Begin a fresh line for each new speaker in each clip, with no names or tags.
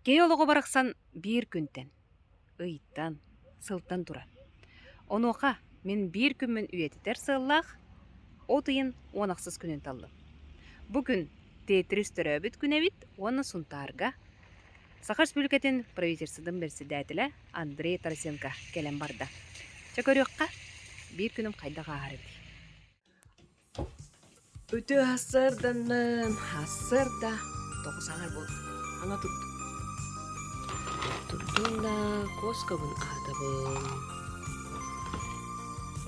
Киһи олоҕо барахсан биир күнтэн, ыйтан, сылтан турар. Онуоха мин биир күммүн үйэтитэр сыаллаах от ыйын уон ахсыс күнүн таллым. Бу күн Тетрис төрөөбүт күнэ эбит уонна Сунтаарга Саха Республикатын правительствотын бэрэссэдээтэлэ Андрей Тарасенко кэлэн барда. Чэ көрүөххэ, биир күнүм хайдах ааһар эбитий? Үтүө сарсыарданнын, сарсыарда 9 аҥар буолла. Ана турдум.
Турдум да куоскабын аһатабын.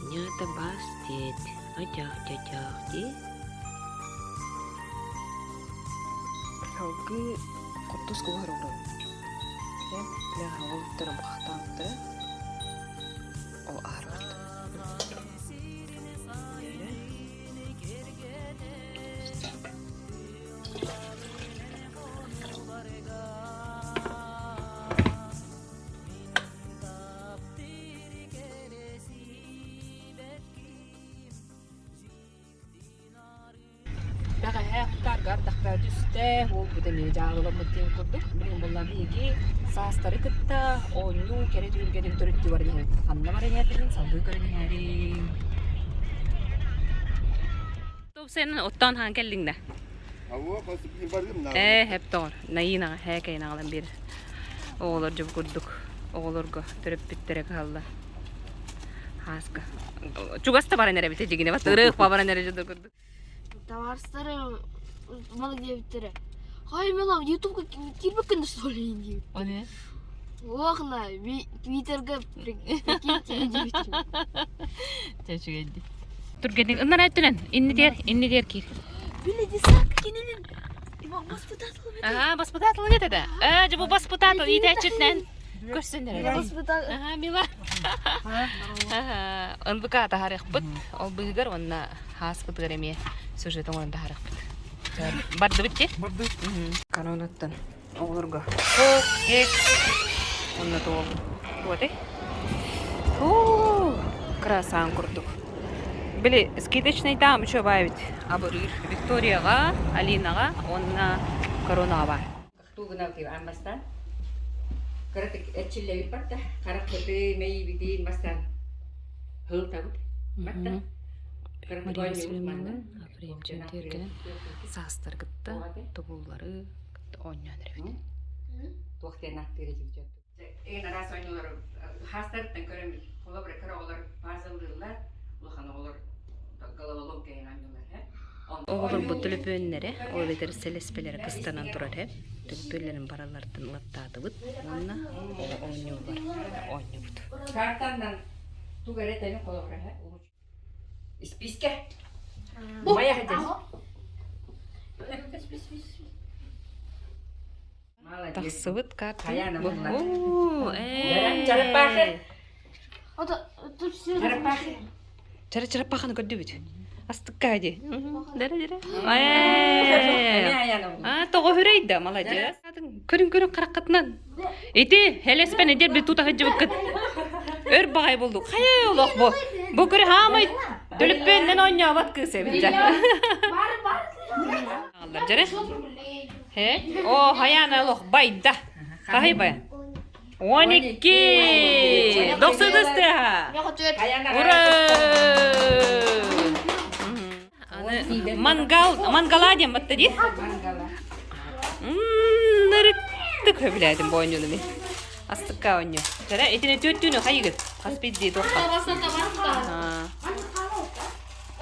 Нята бас диэт, атях-тятях дии.
Салгыы хортуоска буһара олоробун. Бile хараҕым хахтаабыттара ол аһарбыт. Бэҕэһээ Сунтаарга ардахта түстэ, уолбут эмиэ дьаабыламмыт диэн курдук. Билигин буолла биһиги саастары кытта оонньуу кэрэ түһүлгэтин төрүттүү баран иһэбит. Ханна баран иһэрбитин салгыы көрөн иһээриҥ. Топсайынан оттоон хаан кэллиҥ да? Ээ, хэп тоҕор. Найыынаҕа һээкэйин аҕалан биэрэр. Оҕолор дьэ бу курдук оҕолорго төрөппүттэрэ кыһаллар. Хааска. Чугас да баран эрэбит дьигинэ бат ырыых баран эрэ дьэ курдук.
Табаарыстарым маны диэбиттэрэ. Хай Милан, ютубка киирбэккин да что ли диэбиттэрэ.
Оны?
Ох на, Твиттерга прикиньте диэбиттэрэ.
Чэ үчүгэйди. Түргэнник ыннара өттүнэн инни диэр, инни диэр киир.
Били десак кинилин баспытатыл
Ага, баспытатыл нет это. Э, дьэ бу баспытатыл иитээччитинэн көрсөн эрэр.
Баспытатыл.
Ага, Мила. Ага, НВК таһаарыахпыт. Ол быыһыгар уонна хааспытыгар эмиэ сюжет оҥорон таһаарыахпыт. Бардыбыт дии?
Бардыбыт.
Коронаттан оҕолорго кек, уонна туол. Туотай? Фу, красан курдук. Били скидочный там еще баайбыт абырыыр Викторияҕа, Алинаҕа уонна Коронаҕа баар.
Тугунал аан бастаан кыратык эрчиллэбит барда харахпытын, мэйиибитин бастаан һылтабыт барда.
Мария Васильевнаны Афремчик тиэргэнин саастаргытта тобуллары кытта оонньоон эрэбит.
Туох диэн ааттыыр этибит Эн араас оонньуулары хаастарыттан көрөммүт. Холобура, кыра оҕолор пазллыыллар, улахан оҕолор головоломка диэн оонньуулар.
Оҕолорбут төлөпүөннэрэ, ол эбэтэр сэлэспэлэрэ кыстанан турар һэ. Төлөпүөннэрин бараллартан ылаттаатыбыт уонна оҕо оонньуулар оонньуубут.
Картаннан тугу эрэ тэни холобура һэ. Испиискэ. Майах этин.
Тахсыбыт карта.
Хайаана булла.
Оо, ээ.
Чараппаахы.
Тут все.
Чараппаахы.
Чара чараппаханы көрдүбүт. Астыкка дии. Дэрэ дэрэ. Аа, тоҕо хүрэй да, маладьыас. Көрүн көрүн хараххытынан. Ити хэлэспэн эдэр би тута сылдьыбыккыт. Өр баҕай булдук. Хайа олох бу. Бу көрө хаамай төлөппүөннэн оонньообот кыыс эбит дьэ. Дьэрэ. Хэ? О, хайаана олох байда. Хаһый бай? 12! Дохсудус тыаһа! Ура! Аны мангал, мангала диэн батта дии. Нырыктык хөбүлээтим бу оонньууну мин. Астыкка оонньуу. Кэрэ, итини түөртүүнү хайыгыт? Хас биирдии туохха?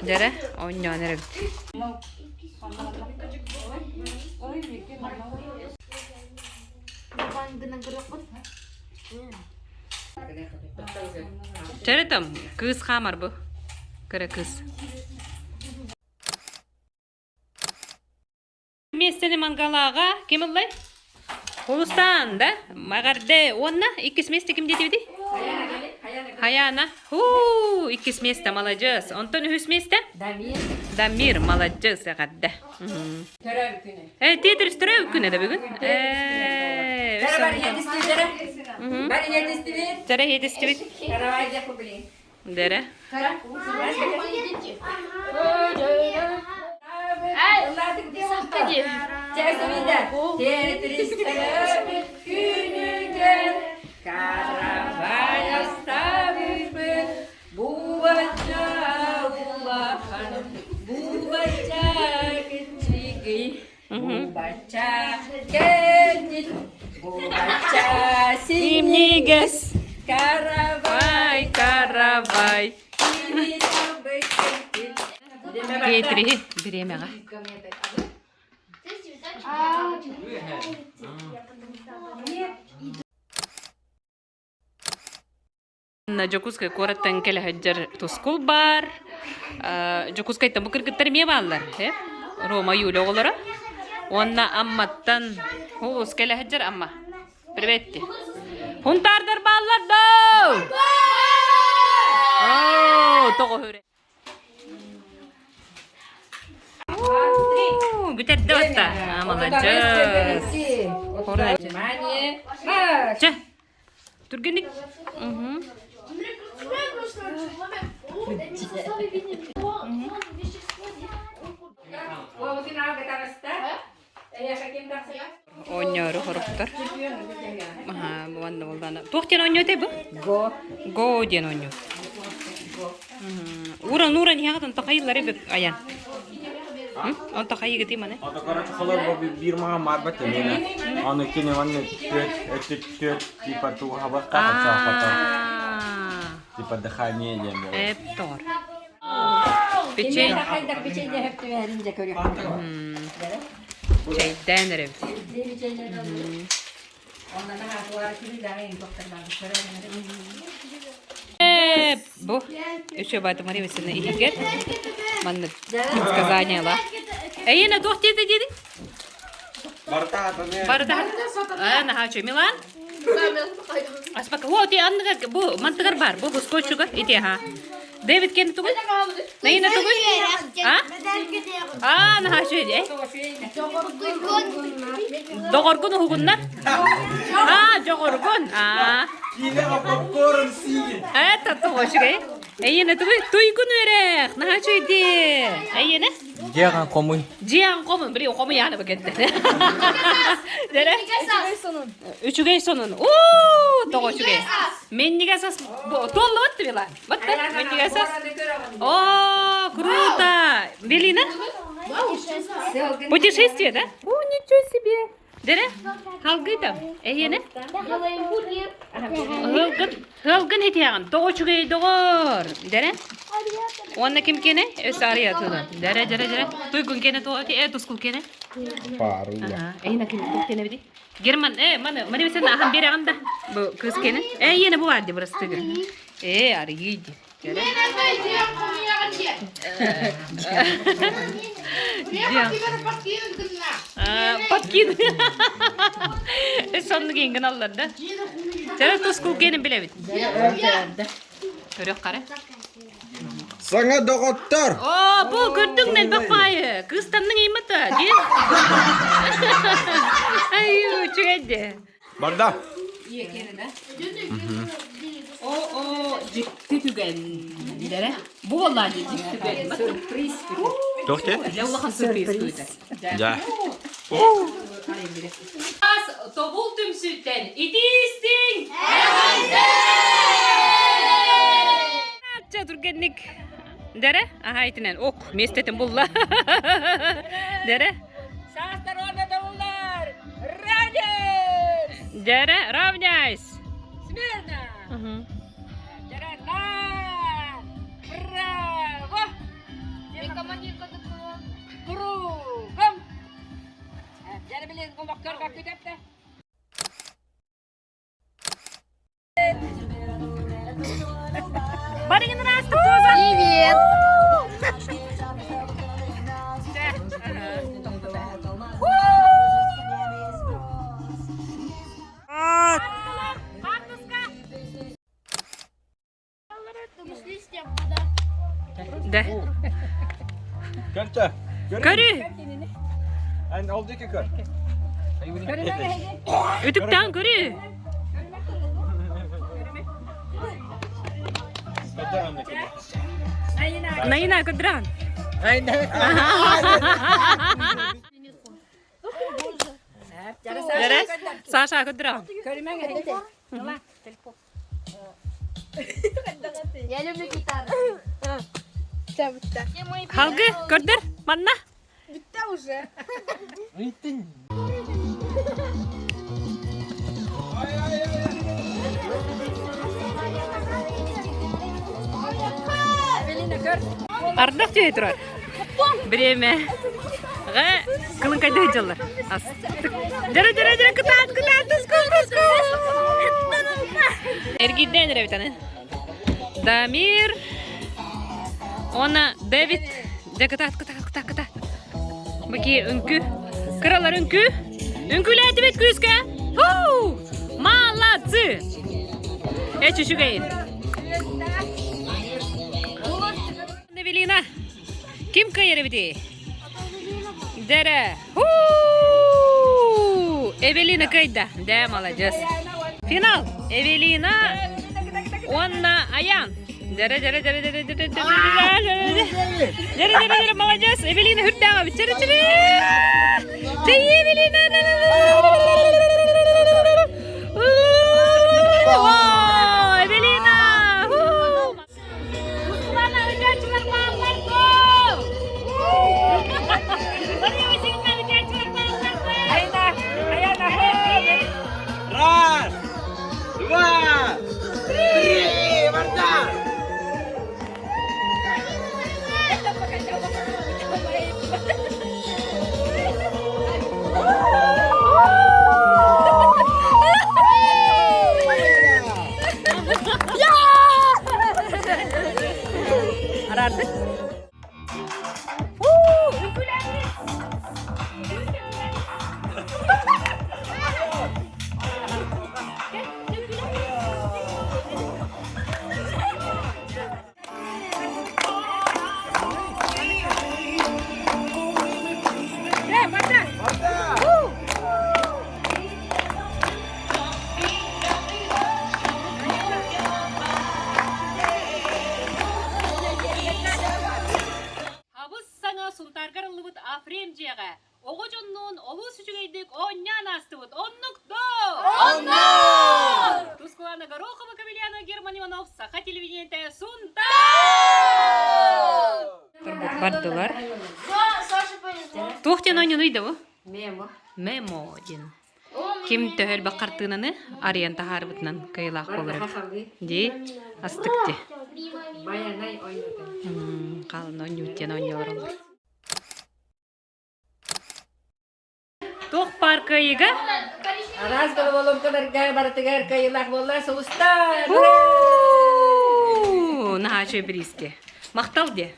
Дьэрэ, оонньоон эрэбит. Чэрэтом, кыыс хаамар бу. Кыра кыыс. Миэстэни мангалааҕа ким ыллай? Улустаан, да? Маҕарде уонна иккис миэстэ ким диэтибитий? Хаяна. Хуу, иккис миэстэ, маладьыас. Онтон үһүс миэстэ?
Дамир.
Дамир, маладьыас, эҕэрдэ.
Төрөөбүт күнэ.
Э, Тетрис төрөөбүт күнэ да бүгүн. Э,
Бар иһэтистибит. Бар иһэтистибит.
Төрө иһэтистибит.
Каравай дьэ блин.
Дэрэ.
Булача
Синньигэс
Каравай,
каравай. Петри бириэмэҕэ. Дьокуускай куораттан кэлэ сылдьар тускул баар. Дьокуускайтан бу кыргыттар эмиэ бааллар. Рома Юля оҕолоро. Уонна Амматтан Улус кэлэ сылдьар Амма. Привет. Хунтаардар бааллар доо! Оо, тоҕо хүрэ. Бүтэрдэ отта. Молодец. Чэ, Түргэнник. Оонньоору хоруктар. Уонна буоллаана. Туох диэн оонньуотай бу?
Го.
Го диэн оонньуу. Ууран ууран иһэҕит онто хайыллары бит айан. Онто хайыгытый маны?
Ото короче холор бу биир маҕан баарбат эмиэ. Аны кини манна түөт өттүт түөт типа туһабат хата типа дыхание диэн буолар.
Эп тоҕор. Печень.
Печенье хөптүбэһэрин дьэ көрүөхпүт.
Чэйдээн эрэбит. Бу үчү бааты Мария Васильевна иһигэр маннык предсказаниела. Эйиэнэ туох диэтэ диэди? Барыта Аа, наһаа үчүгэй. Милан? Аспака, о, ти анныгар, бу мантыгар бар, бу скотчугар, ити аха. Дэвид кени тугуй? Наина тугуй? А? А, наһаа үчүгэй. Доҕоргун уһугуннар? А, дьоҕоргун. А.
попкорн сиин.
Это тоҕо үчүгэй. Эйиэнэ тугуй? Туйгун үөрэх. Наһаа үчүгэй дии. Эйиэнэ?
Дьиэҕин хомуй.
Дьиэҕин хомуй. Били хомуйааны бу кэнтэн. Дэрэ? Үчүгэй сонун. Уу, тоҕо үчүгэй. Минньигэс ас. Туоллубат била. Вот так, минньигэс ас. О, круто! Белина? Путешествие, да? О, ничего себе! Дере, халгы там. Эйене? Хылгын, хылгын хитиягын. Тоҕо үчүгэй доҕор. Дере? Уонна ким кене? Өс ария тылы. Дере, дере, дере. Туйгун кене то, э, тускул кене?
Парула.
Эйна ким кене биди? Герман, э, маны, маны сен ахан береҕин да. Бу кыыс кене. Э, иене бу бар ди бырастыгы. Э, арыйы ди. Подкин. Сонну киин аллар да. Чара тускул кенин билебит. Көрөх қара.
Саҥа доҕоттор!
О, бу көрдүҥ элбэх баайы. Кыыстанның ыймыта, дии. Ай, үчүгэй дии.
Барда.
О, о, дьикти түгэн. Дэрэ. Бу буоллаа дии дьикти түгэн.
Сюрприз.
Туох диэ?
Дьэ улахан сюрприз күүтэр.
Дьэ.
Ас тобул түмсүүттэн итиистиҥ! Чэ түргэнник Дэрэ, аха итинэн ок миэстэтин булла. Дэрэ.
Саастар уонна тобуллар! Равняйсь!
Дэрэ, равняйсь!
Смирно! Дэрэ, Браво! Кругом! Дьэ, билин олохторго күтэптэ.
Барыгын ыраастык туоза.
Привет!
Да.
Көрчө.
Көрү.
Эн ол диэки көр.
Үтүктээн көрү. Наина көдран. Дәрә, Саша көдран.
Я люблю гитару.
Халгы, көрдөр, манна. Ардах түһэ турар. Бириэмэ. Ҕа кылыҥкайда сылдьаллар. Астык. Дьара дьара дьара кытаат кытаат тускул тускул. Эргийдээн эрэбит аны. Дамир уонна Дэвид. Дьэ кытаат кытаат кытаат кытаат. Баки үҥкүү. Кыралар үҥкүү. Үҥкүүлээтибит күүскэ. Хуу! Молодцы! Эч үчүгэйин. Эвелина, ким кыайар эбитий? Дэрэ. Эвелина кыайда. Да, молодец. Финал. Эвелина уонна Аян. Дэрэ, дэрэ, дэрэ, дэрэ, дэрэ, дэрэ, дэрэ, дэрэ, дэрэ, дэрэ, молодец. Эвелина үрдээҕэ бичэрэ, чэрэ. Чэй, Эвелина. Эвелина!
Раз, два, три, Варда!
Арардык. Абыс саҥа Сунтаарга арыллыбыт Афрем дьиэҕэ оҕо дьоннуун олус үчүгэйдик оонньоон аастыбыт. Оннук доо! Оннук! Тускулана Горохова, Камильяна Герман Иванов, Саха телевидениетэ Сунтаар! Бардылар. Туох диэн оонньонуй да бу?
Мемо.
Мемо диэн. Ким төһө элбэх хартыынаны арыйан таһаарбытынан кыайыылаах буолар эбит. Дии, астык дии.
Байанай оонньуута.
Хаалан оонньуут диэн оонньуулар Туох паар кыайыыга?
Араас головоломкаларга барытыгар кыайыылаах буолла сулустар!
Наһаа үчүгэй бириискэ. Махтал диэ.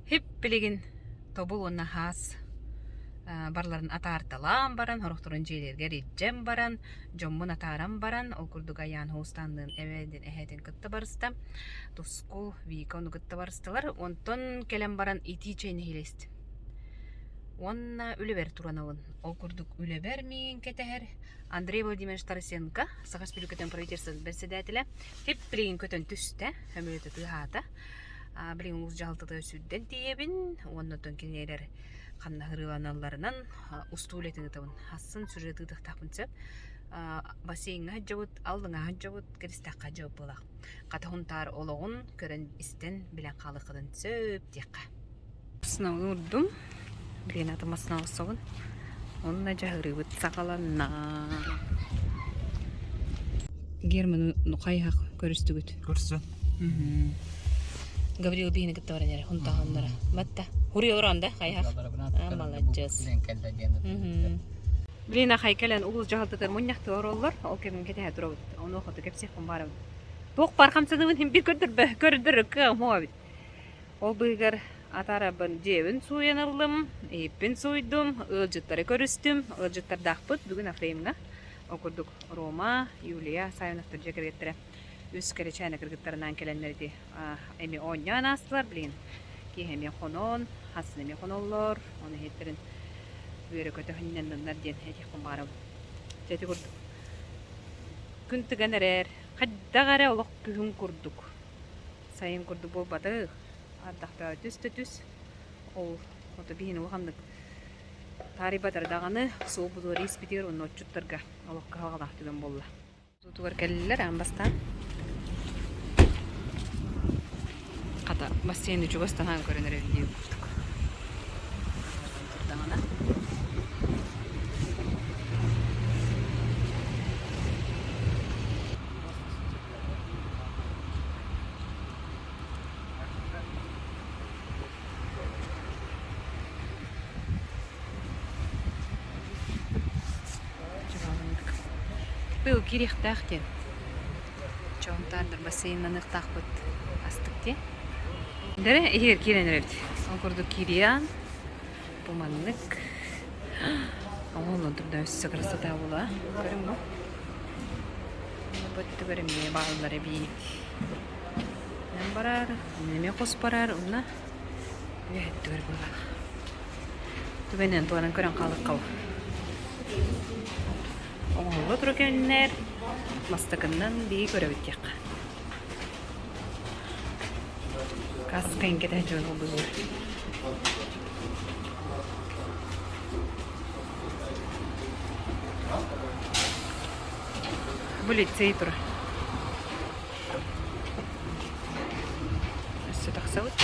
Хип билигин тобул уонна хаас барларын атаарталаан баран, сорохторун дьиэлэригэр илдьэн баран, дьоммун атааран баран, ол курдук Айаан Хоустанныын эбээтин эһээтин кытта барыста. Туску, Вика ону кытта барыстылар. Онтон кэлэн баран итии чэй нэһилиэстим. Уонна үлэбэр туранабын. Ол курдук үлэбэр миигин кэтэһэр Андрей Владимирович Тарасенко, Саха Республикатын правительствотын председателэ, тип билигин көтөн түстэ, сөмөлүөтэ тыаһаата. Билигин улуус дьаһалтатыгар сүүрдэн тиийэбин уонна оттон кинилэр ханна ырыаланалларынан устуу үлэтин ыытабын. Хассын сюжет ыытыахтаахпын сөп. Бассейҥҥа сылдьабыт, аллыҥа сылдьабыт, киристэххэ сылдьабыт буолаах. Хата Һунтаар олоҕун көрөн-истэн билэн хаалыаххытын сөп диэххэ. Массыынабын уурдум. Билигин аты массыына оҥостобун. Онно дьаһырыыбыт саҕаланна. Германы хайыһах көрүстүгүт?
Көрсө.
Гаврил биһини кытта баран эрэ хунтаһаннара. Батта. Хуруй олорон да хайыһах. А, молодец. Блин, ахай кэлэн улуус дьаһалтатыгар мунньахтыы олороллор. Ол кэмин кэтэһэ турабыт. Ону хоту кэпсиэхпин баарабын. Туох баар хамсаныбын иһин бир көрдөрбө, көрдөрөр кыаҕым эбит. Ол быыһыгар атаарабын дьиэбин сууйан ыллым, иһиппин сууйдум, ыалдьыттары көрүстүм. Ыалдьыттардаахпыт бүгүн Афреймҥа. Ол курдук Рома, Юлия Савиновтар дьиэ кэргэттэрэ үс кэрэчээнэ кыргыттарынаан кэлэннэр ити эмиэ оонньоон аастылар. Билигин киэһэ эмиэ хонон, хасын эмиэ хоноллор. Ону иһиттэрин үөрэ-көтө сынньанныннар диэн этиэхпин баҕарабын. Дьэ ити курдук күн тыган эрэр, хайдах эрэ олох күһүн курдук Сайын курдук буолбатых, ардахта түс да түс, ол ото биһини улаханнык таарыйбатар даҕаны суол будуар испитигэр уонна отчуттарга олох кыһалҕалаах түгэн буолла. Тутугар кэллилэр аан бастаан. Хата бассейны чугас таһаан көрөн эрэр дии курдук. Турдаҕына. Быйыл киириэхтээх диэн. Чоонтаардар бассейннаныахтаахпыт астык диэн. Дэрэ иһигэр киирэн эрэбит. Ол курдук киириэн бу маннык оҥоһуллан турда өссө красота буолуо. Көрүҥ бу. Бу өттүгэр эмиэ бааллар эбит. Мен барар, эмиэ хос барар, уонна үөһэ өттүгэр буолар. Түгэнинэн туһанан көрөн хаалыахха Оҥоһулла турар кэмнэр мастакыннан биһиги көрөбүт диэххэ. Каска иҥкэтэ дьон олбузур. Бу лицей турар. Өссө тахсабыт.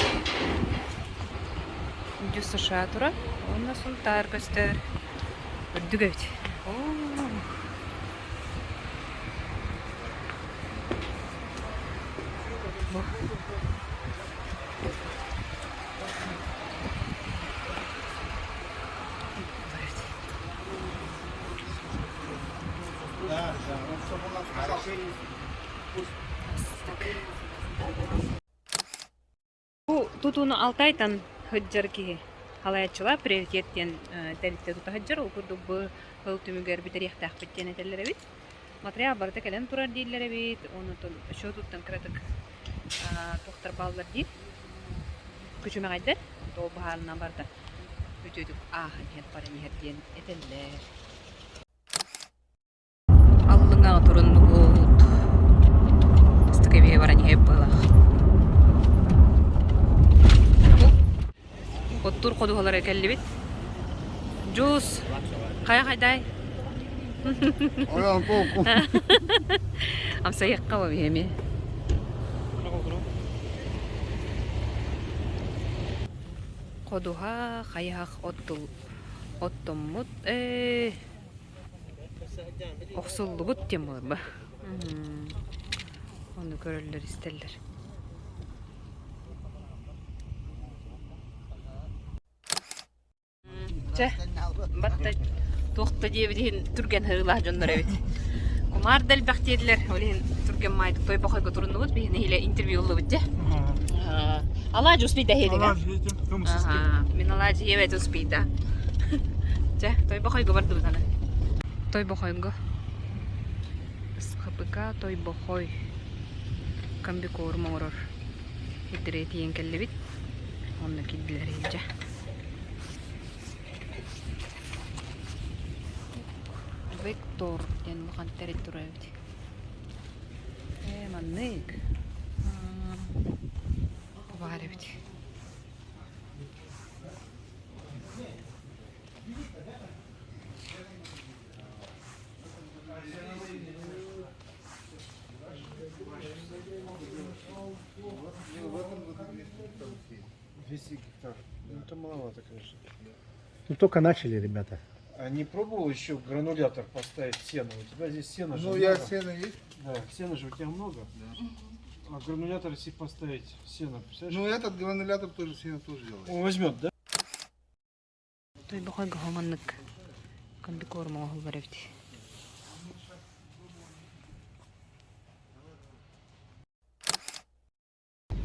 Дю США турар. Уонна Сунтаар көстөр. Үрдүк эбит. Бу. Бу тутууну Алтайтан сылдьар киһи халайааччылар приоритет диэн тэрилтэ тута сылдьар. Ол курдук бу сыл түмүгэр бүтэриэхтээхпит диэн этэллэр эбит. Материал барыта кэлэн турар дииллэр эбит. Онтон счетуттан кыратык туохтар бааллар диир. Күчүмэҕэйдэр. Ол быһаарынан барыта үтүөтүк ааһан иһэр баран иһэр диэн этэллэр. Аллыҥаҕа туруннубут. Астык эбиэ баран иһэр быһыылаах. Оттуур ходуһалара кэллибит. Дьуус, хайа хайдай? Амсайыахха ба биһиэми. Ходуһа хайыһах оттул оттоммут ээ Охсуллубут диэн буолар ба. Ону көрөллөр истэллэр. Чэ, батта туох да диэбит иһин түргэн һыылаах дьоннор эбит. Кумаар да элбэх диэтилэр, ол иһин түргэн маайдык тойбохойго туруннубут, биһи нэһилэ интервью ыллыбыт дьэ. Алаадьы успейда иһедик а? Мин алаадьы иэбэт успейда. Чэ, Тойбохойго бардыбыт аны. Тойбохойго. СХПК Тойбохой комбикорм оҥорор ирдэрэ тиийэн кэллибит. Онно киирдилэр иһирдьэ. Вектор диэн улахан тэрил турар эбит. Ээ, маннык. Баар эбит.
В этом году 200
200 гектар. Ну, это маловато, конечно.
Ну только начали, ребята.
А не пробовал еще гранулятор поставить сено? У тебя здесь сено же
Ну, я
много.
сено есть.
Да, сена же у тебя много. А гранулятор если поставить сено, представляешь?
Ну, этот гранулятор тоже сено тоже делает.
Он возьмет, да?
Тойбохойго маннык комбикорм оҥоһуллар эбит.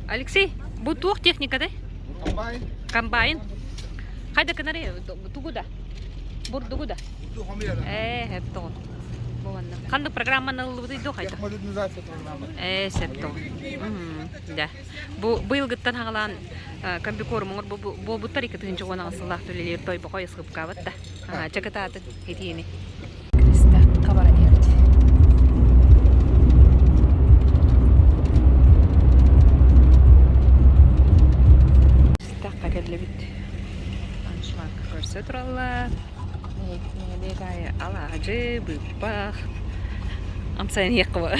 Алексей, бу туох техникадай?
Комбайн.
Комбайн. Хайда кынары тугу да? Бурдугу да? Ээ, хептон. Ханнык программаны ыллыбытый дуо хайда?
Модернизация программы.
Ээ, септон. Да. Бу быйылгыттан хагалаан комбикорм оҥор буолбуттар икки уон аҕыс сыллаах үлэлиир тойбохой ысхыпкаабыт да. Чакытаатын итиини. Кристахха баран иһэбит. Кристахха кэллибит. Аншлаг көрсө тураллар. Нэһилиэк аайы алаадьы, быыппах. Амсайан иһиэххэ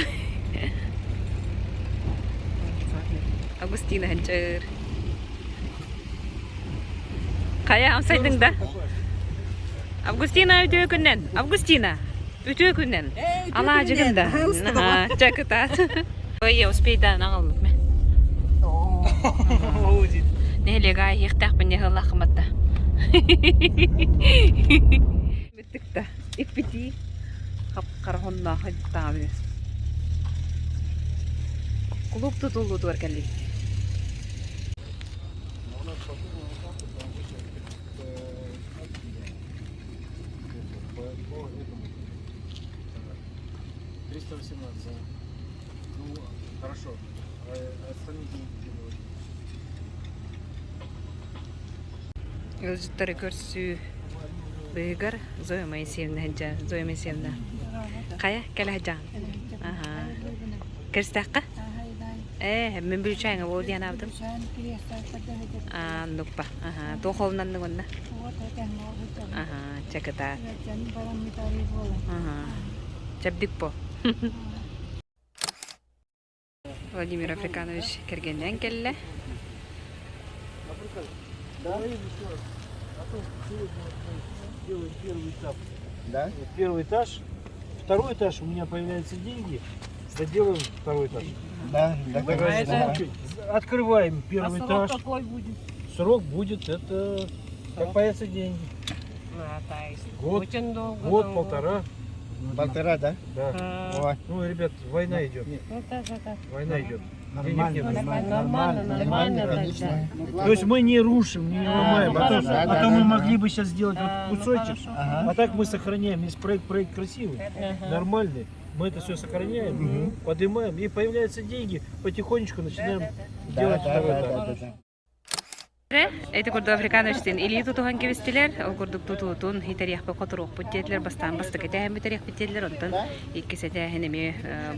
Августина ханчыр. Хайа амсайдың да? Августина үтүө күннэн. Августина үтүө күннэн. Алаадьыгын да. Чэ кытаат. Ой, успейдаан аҕалбыт ме. Нэһилиэк аайы иһиэхтээхпин дьэ ыһыллааххыматта. Бүттүк да. Иппитии. Хап-хара хонноох таабы. Клуб тутуллуутугар кэллибит.
По этому. 318. Ну, хорошо. А остальные деньги где вы
Ыалдьыттары көрсүү быыгар Зоя Моисеевна сылдьар. Зоя Моисеевна. Хайа, кэлэ сылдьаҕын? Аха. Кэристэххэ? Ээ, мин бүлүүчээҥҥэ буол диэн аабытым. Аа, оннукпа. Аха. Туох холунанныҥ онно? Аха, чэ кытаат. Аха. Чэбдик буол. Владимир Африканович кэргэнинэн кэллэ.
Да?
Первый этаж, второй этаж, у меня появляются деньги, доделаем второй этаж.
Да, договорились.
А Открываем первый
А срок
этаж.
какой будет?
Срок будет это как появятся деньги.
А, то есть
Год,
очень долго.
год,
долго.
полтора.
Полтора, да?
Да.
Ой.
Ну, ребят, война идет.
Ну, да, да, да.
Война идет.
Нормально,
Денег нет.
нормально.
Нормально, нормально
конечно.
тогда.
То есть мы не рушим, не
А,
ломаем.
ну
А то,
хорошо.
а
Да,
то
да,
мы
да.
могли бы сейчас сделать
А,
вот
ну
кусочек.
хорошо.
Ага.
А так мы сохраняем. Есть проект, проект красивый,
Ага.
нормальный. Мы это все сохраняем, поднимаем. И появляются деньги, потихонечку начинаем
Да,
делать
да,
второй
да,
этаж.
да, да, да.
Эти курдук Африкановичтыын илии тутуһан кэбистилэр, ол курдук тутуутун итэриэхпит хоторуохпут диэтилэр, бастаан бастакы этээһин бүтэриэхпит диэтилэр, онтон иккис этээһин эмиэ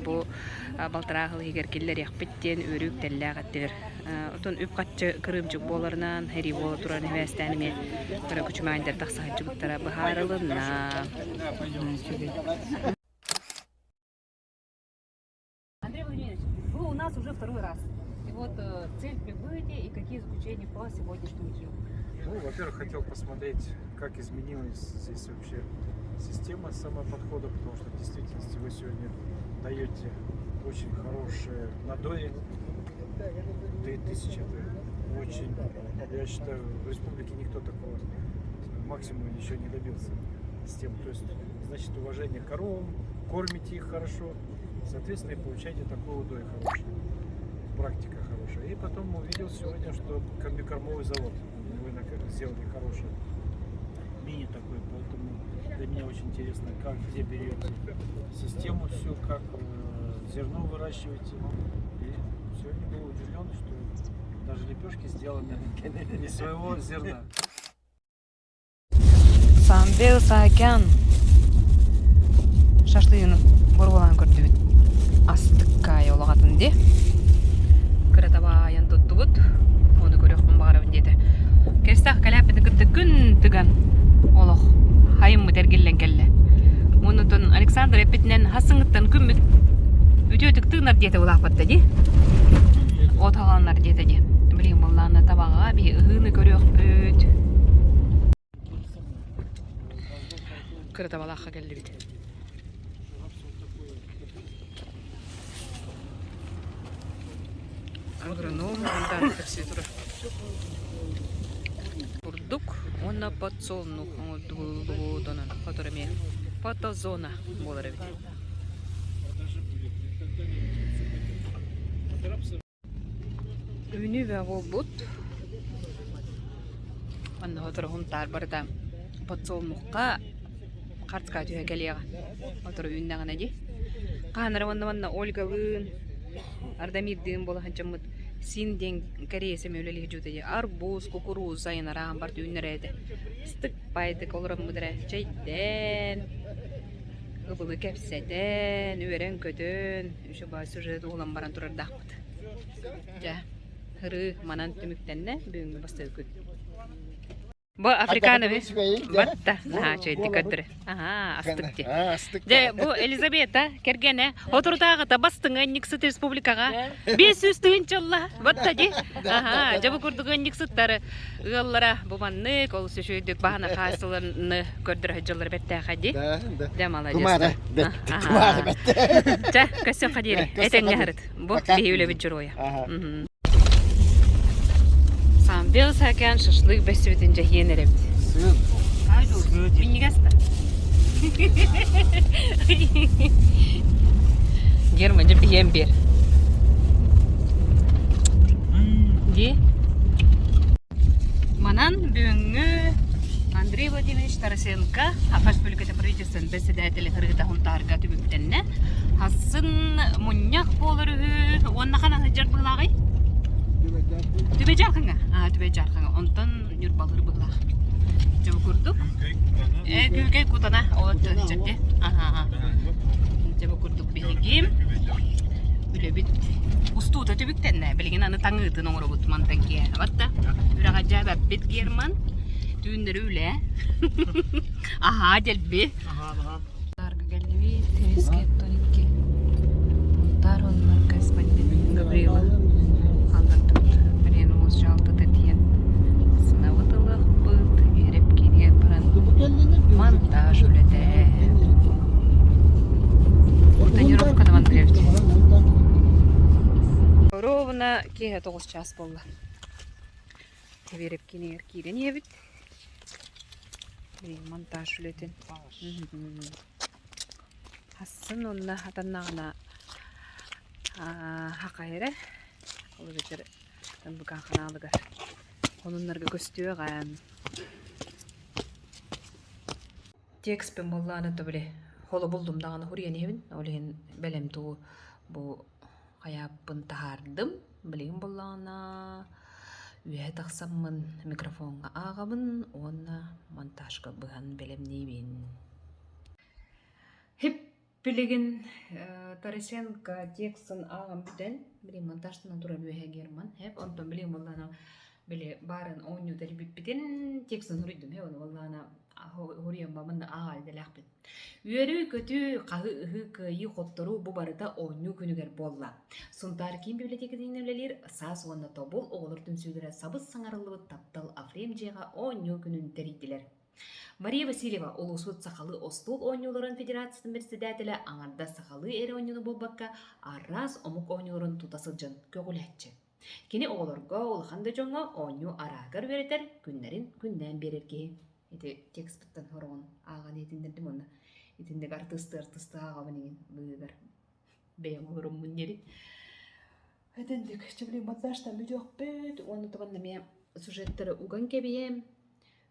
бу балтараа сыл иһигэр киллэриэхпит диэн үөрүү үктэллээх эттилэр. Отон үп-харчы кырыымчык буоларынан, сэрии буола турарын сибээстээн эмиэ кыра күчүмэҕэйдэр тахса сылдьыбыттара быһаарылынна. Андрей Владимирович, вы у нас уже второй раз. И вот э, цель прибытия и какие заключения по сегодняшнему дню?
Ну, во-первых, хотел посмотреть, как изменилась здесь вообще система самоподхода, потому что в действительности вы сегодня даете очень хорошие надои. 3000 это очень, я считаю, в республике никто такого максимума еще не добился системы. То есть, значит, уважение к коровам, кормите их хорошо, соответственно, и получаете такой удой хороший, практика хорошая. И потом увидел сегодня, что комбикормовый завод вы сделали хороший, мини такой, поэтому для меня очень интересно, как, где берете систему всю, как э, зерно выращиваете. И сегодня был удивлен, что даже лепешки сделаны из своего зерна.
Самвел Саакян шашлыгын боруолаан көрдүбүт. Астыкка олоҕатын дии. Кыратабаайан туттубут. Ону көрүөхпүн баҕарабын диэтэ. Кэстээх кэлээппитин кытта күн тыган олох хайыммыт эргиллэн кэллэ. Онутун Александр эппитинэн хасыҥыттан күммүт үтүөтүк тыынар диэтэ улааппатта дии. От хааланар диэтэ дии. Билигин буоллаҕына табаҕа биһи ыһыыны көрүөхпүт. Кыра табалаахха кэллибит. Агроном Антан кэпсии турар. Бурдук уонна подсолнух оҥордугулугутунан хотор эмиэ фотозона буолар эбит. Үүнүү бөҕө буолбут. Онно сотору Һунтаар барыта подсолнухха хартыска түһэ кэлиэҕэ. Сотору үүннэҕинэ дии. Хаһан эрэ уонна манна Ольгалыын, Ардамирдыын буола сылдьаммыт Син диэн кэриэс эмиэ үлэлии сылдьыбыта дии. Арбуз, кукуруза айан арааһын барыта үүннэрэ этэ. Ыстык баайдык олороммут эрэ чэйдээн, ыбылы кэпсэтэн, үөрэн-көтөн, үчүгэй сюжет уһулан баран турардаахпыт. Дьэ, ырыы манан түмүктэннэ бүгүҥҥү бастакы күн. Бу Африканови батта наһаа үчүгэйдик көрдөрө. Аһаа, астык дии. Дьэ, бу Елизавета кэргэнэ соторутааҕыта бастыҥ ыанньыксыт республикаҕа 500 тыһыынчалла батта дии. Аһаа, дьэ бу курдук ыанньыксыттар ыаллара бу маннык олус үчүгэйдик баһана хаасыланы көрдөрө сылдьаллара бэртээхэй дии.
Да, да.
Дьэ,
Кумаара,
молодец.
бэт, кумаара бэт.
Чэ, көссөххө диэри. Этэҥҥэ сырыт. Бу биһи үлэбит дьоруойа. Самвел Саакян шашлык бэссибитин дьэһиэн эрэбит. Минньигэс да? Герман, дьэ биһиэн биэр. Дии. Манан бүгүҥҥү Андрей Владимирович Тарасенко Саха Республикатын правительствотын председателэ ырыта Һунтаарга түмүктэннэ. Хассын мунньах буолар үһү. Уонна ханан сылдьар быһыылааҕый? Түбэ Дьаархаҥҥа. Аа, Түбэ Дьаархаҥҥа. Онтон Ньурбалыыр быһыылаах. Дьэ бу курдук. Э, Күүкэй Кутана. Ол сылдьар Аха. Дьэ бу курдук биһиги үлэбит устуута түбүктэннэ. Билигин аны таҥыытын оҥоробут мантан киэһэ. Батта үрэҕэ дьээбэппит Герман. Түүннэри үлэ. Аһаа дэлби. Тарга кэллибит. Трискет 12. Мунтаар оннугар корреспондент Гаврила хааллардыбыт. Билигин улуус дьаһалтата тиийэн сынабыт ылыахпыт. Иэрэп киинигэр баран монтаж үлэтэ. Тонировка Андреевич. Ровно киэһэ 9 час буолла. Тэбиэрэп киинигэр киирэн иһэбит. Монтаж үлэтин. Хассын уонна хатаннаҕына хахайра. Ол эбэтэр НБК ханаалыгар Онуннарга көстүөҕэ. Текспин буоллаҕына то били холобуллум даҕаны хуруйан иһэбин. Ол иһин бэлэм туу бу хайааппын таһаардым. Билигин буоллаҕына үөһэ тахсаммын микрофоҥҥа ааҕабын уонна монтажка быһан бэлэмниибин. Хип Билигин Тарасенко тексын ааҕан бүтэн, билигин монтажтанан турар үөһэ Герман, һэп, онтон билигин буоллаҕына били баарын оонньуу тэрийбиппитин тексын суруйдум, һэ, ону буоллаҕына суруйан манна ааҕа идэлээхпин. Үөрүү-көтүү, хаһыы-ыһыы, кыайыы-хотторуу бу барыта оонньуу күнүгэр буолла. Сунтаар киин библиотекатын үлэлиир Саас уонна Тобул оҕолор түмсүүлэрэ сабыс-саҥарыллыбыт таптал Афрем дьиэҕэ оонньуу күнүн тэрийдилэр. Мария Васильева улуусут сахалыы остуол оонньууларын федерациятын председателэ аҥардас сахалыы эрэ оонньууну буолбакка, араас омук оонньууларын тута сылдьан көҕүлээччи. Кини оҕолорго, улахан да дьоҥҥо оонньуу араагар үөрэтэр, күннэрин күннээн биэрэр киһи. Ити текспыттан сороҕун ааҕан иһитиннэрдим уонна итинник артыыстыы артыыстыы ааҕабын иҥин быыһыгар бэйэм олороммун диэри. Этинник чэбилик монтажтан бүтүөхпүт уонна табан эмиэ сюжеттары уган кэбиһиэм.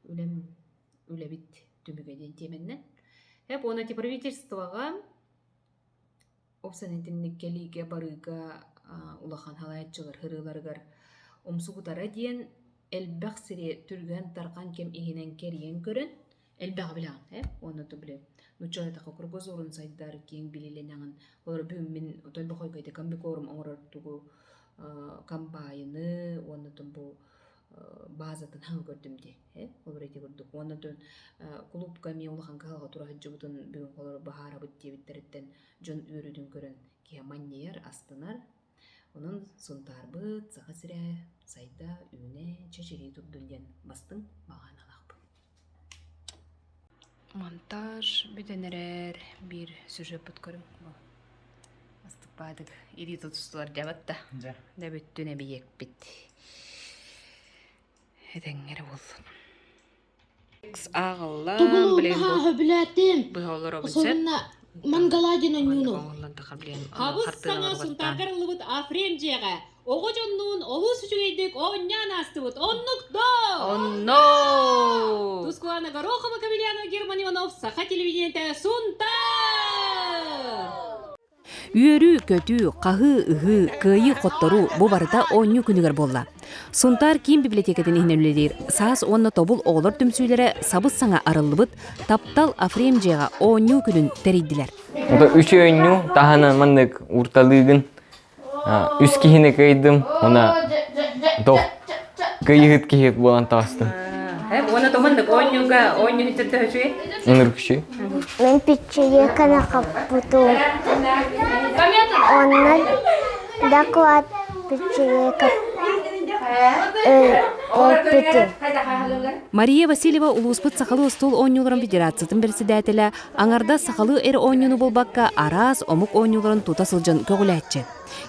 Үлэм үлэбит түмүгэ диэн тиэмэннэн. Эп уонна ити правительствоҕа уопсан итинник кэлиигэ барыыга улахан халааччылар ырыаларыгар умсугутара диэн элбэх сири түргэн-тарҕан кэм иһинэн кэрийэн көрөн элбэҕи билэҕин ээ уонна то били нууччалыы кругозорун сайдар киэҥ билиилэнэҕин олор бүгүн мин отой бохойго ити комбикорм оҥорор тугу комбайны уонна бу баазатын хаҥа көрдүм дии ээ олор ити курдук уонна кулуупка эмиэ улахан кыһалҕа тура сылдьыбытын бүгүн холоро быһаарабыт диэбиттэриттэн дьон үөрүүтүн көрөн киһи манньыйар астынар Онон Сунтаарбыт, Саха сирэ сайда, үүнэ, чэчирии турдун диэн бастыҥ баҕаналаахпын. Монтаж бүтэн эрэр биир сюжеппут көрүҥ. Астык баадык илии тутустулар дьабат да.
Дьэ.
Да бүттүн эбийиэкпит. Этэҥҥэ эрэ буоллун. Ааҕыллан,
Тобул
блин, бу
сөбүлээтим.
быһа олоробун сөп.
Особенно Мангаладин
Маннык
ойууну.
оҥоһуллан таха блин,
Хабыс
хартыыналар
саҥа
баттаан.
Сунтаарга ыллыбыт Афрем дьиэҕэ оҕо дьоннуун олус үчүгэйдик оонньоон аастыбыт. Оннук доо!
Онно!
Тускулана Горохова, Кавельянова, Герман Иванов, Саха телевидениетэ Сунтаар!
Үөрүү-көтүү, хаһыы-ыһыы, кыайыы-хотторуу бу барыта оонньуу күнүгэр буолла. Сунтаар киин библиотекатын иһинэн үлэлиир Саас уонна Тобул оҕолор түмсүүлэрэ сабыс-саҥа арыллыбыт Таптал Афрем дьиэҕэ оонньуу күнүн тэрийдилэр.
Ото үс оонньуу таһынан маннык урталыыгын үс киһини кыайдым уонна тох кыайыһыт киһи буолан таҕыстым.
Уонна томаннык оонньууга оонньуу төһөчүй?
Ынырыкчы.
Мин печеньеканы хаппытым. Онно доклад печеньека өлпүтүм.
Мария Васильева улууспут сахалыы остуол оонньууларын федерациятын председателэ аҥардас сахалыы эр оонньууну булбакка араас омук оонньууларын тута сылдьан көҕүлээччи.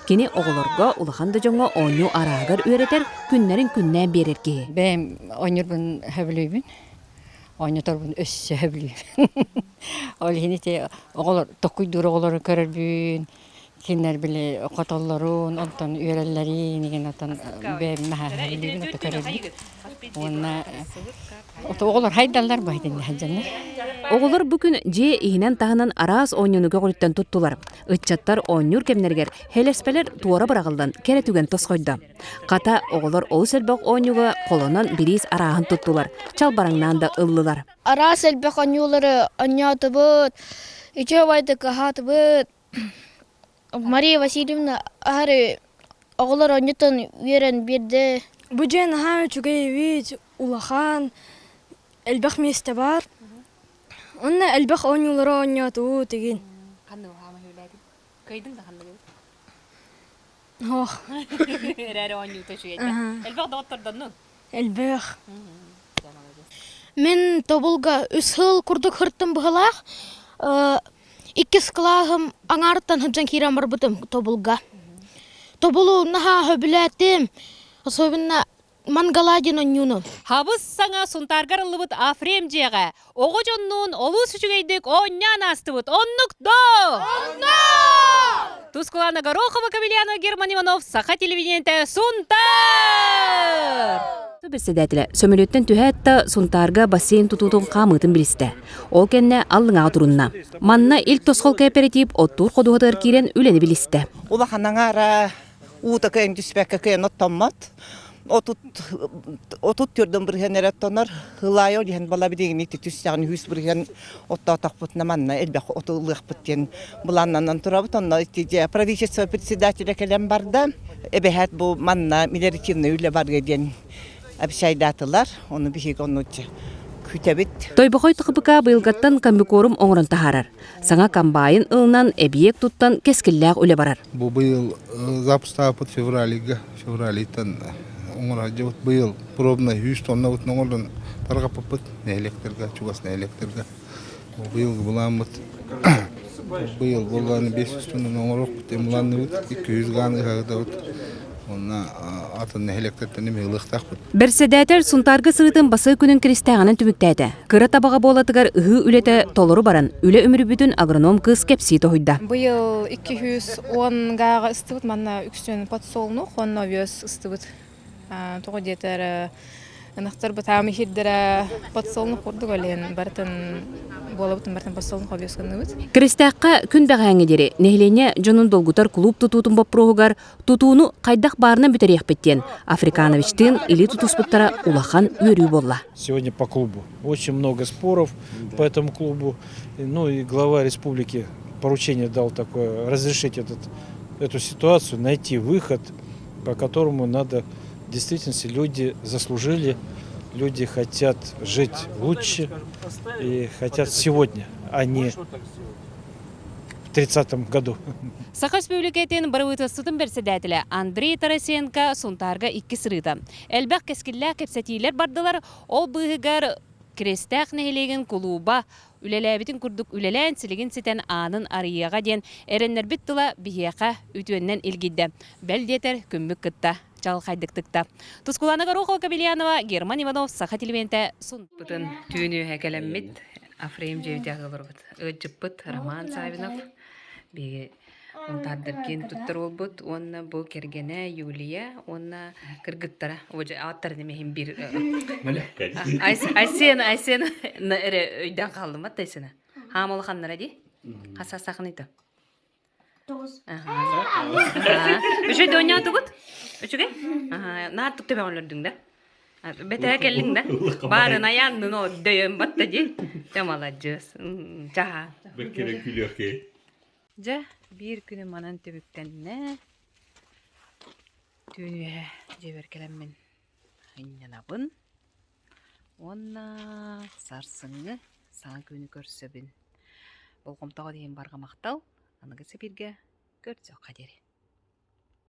Кини оҕолорго, улахан да дьоҥҥо оонньуу арааһыгар үөрэтэр, күннэрин күннээн биэрэр киһи.
Бэйэм оонньуурбун сөбүлүүбүн. Оонньоторбун өссө сөбүлүүбүн. Ол иһин ити оҕолор токуйдуур оҕолору көрөрбүн, кинилэр били хотоллорун, онтон үөрэллэрин игин отон бэйэм наһаа сөбүлүүбүн ото көрөрбүн. Уонна оҕолор хайдаллар бу итиннэ сылдьаннар.
Оҕолор бу күн дьиэ иһинэн-таһынан араас оонньууну көҕүлүттэн туттулар. Ыччаттар оонньуур кэмнэригэр һэлэспэлэр туора быраҕыллан кэрэ түгэн тосхойдо. Хата, оҕолор олус элбэх оонньууга холонон бириис арааһын туттулар, чалбараҥнаан да ыллылар.
Араас элбэх оонньуулары оонньоотубут, үчүгэйдик аһаатыбыт. Мария Васильевна аһары оҕолор оонньотон үөрэн биэрдэ.
Бу дьиэ наһаа үчүгэй эбит, улахан, элбэх миэстэ баар. Онно элбэх оонньуулары оонньоотубут игин.
Ханна хаама хүлээтин? Кыайдыҥ да ханна
Ох.
Эрээри оонньуута үчүгэйдэ. Элбэх доҕоттордоннуҥ?
Элбэх.
Мин Тобулга үс сыл курдук сырыттым быһылаах. Иккис кылааһым аҥаарыттан сылдьан киирэн барбытым Тобулга. Тобулу наһаа сөбүлээтим. Особенно Мангала диэн оонньууну.
Хабыс саҥа Сунтаарга арыллыбыт Афрем дьиэҕэ оҕо дьоннуун олус үчүгэйдик оонньоон аастыбыт. Оннук доо! Оннук! Тускулана Горохова, Камильяна Герман Иванов, Саха телевидениетэ Сунтаар!
Председателэ сөмөлүөттэн түһээт да Сунтаарга бассейн тутуутун хаамыытын билистэ. Ол кэннэ Аллыҥаҕа турунна. Манна Ил Тосхол кооператив оттуур ходуһатыгар киирэн үлэни билистэ.
Улахан аҥаара уута кыайан түспэккэ кыайан оттоммот. Отут 34 бырыһыан эрэ оттонор. Ылаайа ол иһэн бала билигин ити түстэҕин үһүс бырыһыан оттоотохпутуна манна элбэх оту ылыахпыт диэн былааннанан турабыт. Онно ити правительство председателэ кэлэн барда. Эбэһээт бу манна мелиоративный үлэ барыа диэн обещайдаатылар. Ону биһиги ону күтэбит.
Тойбохой ТХПК быйылгаттан комбикорм оҥорон таһаарар. Саҥа комбайн ылынан, эбийиэк туттан кэскиллээх үлэ барар.
Бу быйыл запустаабыт февралига, февралиттан оҥорор быйыл пробный 100 тоннабытын оҥордон тарҕаппыппыт нэһилиэктэргэ, чугас нэһилиэктэргэ. Быйылгы былааммыт быйыл буоллаҕына 500 тоннаны оҥоруохпут диэн былаанныыбыт, 200 гааны ыһаҕытабыт. Онно атын нэһилиэктэртэн эмиэ ылыахтаахпыт.
Бэрсэдээтэл Сунтаарга сырыытын басыы күнүн киристээҕинэн түмүктээтэ. Кыра табаҕа буолатыгар ыһыы үлэтэ толору баран, үлэ үмүрүйбүтүн агроном кыыс кэпсии тоһуйда.
Быйыл 210 гааҕа ыстыбыт, манна үксүн подсолнух уонна овес ыстыбыт. Тоҕо диэтэр, ынахтар бытаамы иһирдэрэ подсолнух курдук олен барытын буолабытын барытын подсолнух овес гынныбыт.
Киристээххэ күн бэҕэһээҥҥэ диэри нэһилиэнньэ дьонун долгутар кулууп тутуутун боппуруоһугар Тутууну хайдах баарынан бүтэриэхпит диэн Африкановичтыын илии тутуспуттара улахан үөрүү буолла.
Сегодня по клубу. Очень много споров по этому клубу. Ну и глава республики поручение дал такое, разрешить этот, эту ситуацию, найти выход, по которому надо, в действительности люди заслужили, люди хотят жить лучше и хотят сегодня, а не в 30 году.
Саха Республикатын бырабыыталыстыбатын бэрэссэдээтэлэ Андрей Тарасенко Сунтаарга икки сырыыта. Элбэх кэскиллээх кэпсэтиилэр бардылар, ол быыһыгар Крестээх нэһилиэгин кулууба үлэлээбитин курдук үлэлээн силигин ситэн аанын арыйыаҕа диэн эрэннэрбит тыла биһиэхэ үтүөннэн илгийдэ. Бэл диэтэр күммүт кытта чаҕылхайдык тыкта. Тускулана Горохова Кабельянова, Герман Иванов, Саха телевидениетэ Сун. Бытын түүн үөһэ кэлэммит Афрейм дьиэбитэ олоробут. Ыалдьыппыт Роман Савинов биһиги Унтаардаргин туттар уолбут уонна бу кэргэнэ Юлия уонна кыргыттара ааттарын эмиһин биир Айсен Айсен эрэ өйдөөн хааллым атта Айсена хаам улаханнара дии хас сахыныйта Үчүгэй донньоотугут? Үчүгэй? Наар тук төбөҕөлөрдүҥ да? Бэтээ кэллиҥ да? Баарын айааннын дөйөн батта дии. Дьэ маладьыас. Чаһаа.
Бэккэрэ күлүөххэ.
Дьэ, биир күнүм манан түбүктэннэ. Түүн үөһэ дьиэбэр кэлэммин ынньанабын. Уонна сарсыҥҥы саҥа күнү көрсөбүн. Болҕомтоҕо диэн барҕа махтал. Аныгы сибииргэ көрсүөххэ диэри.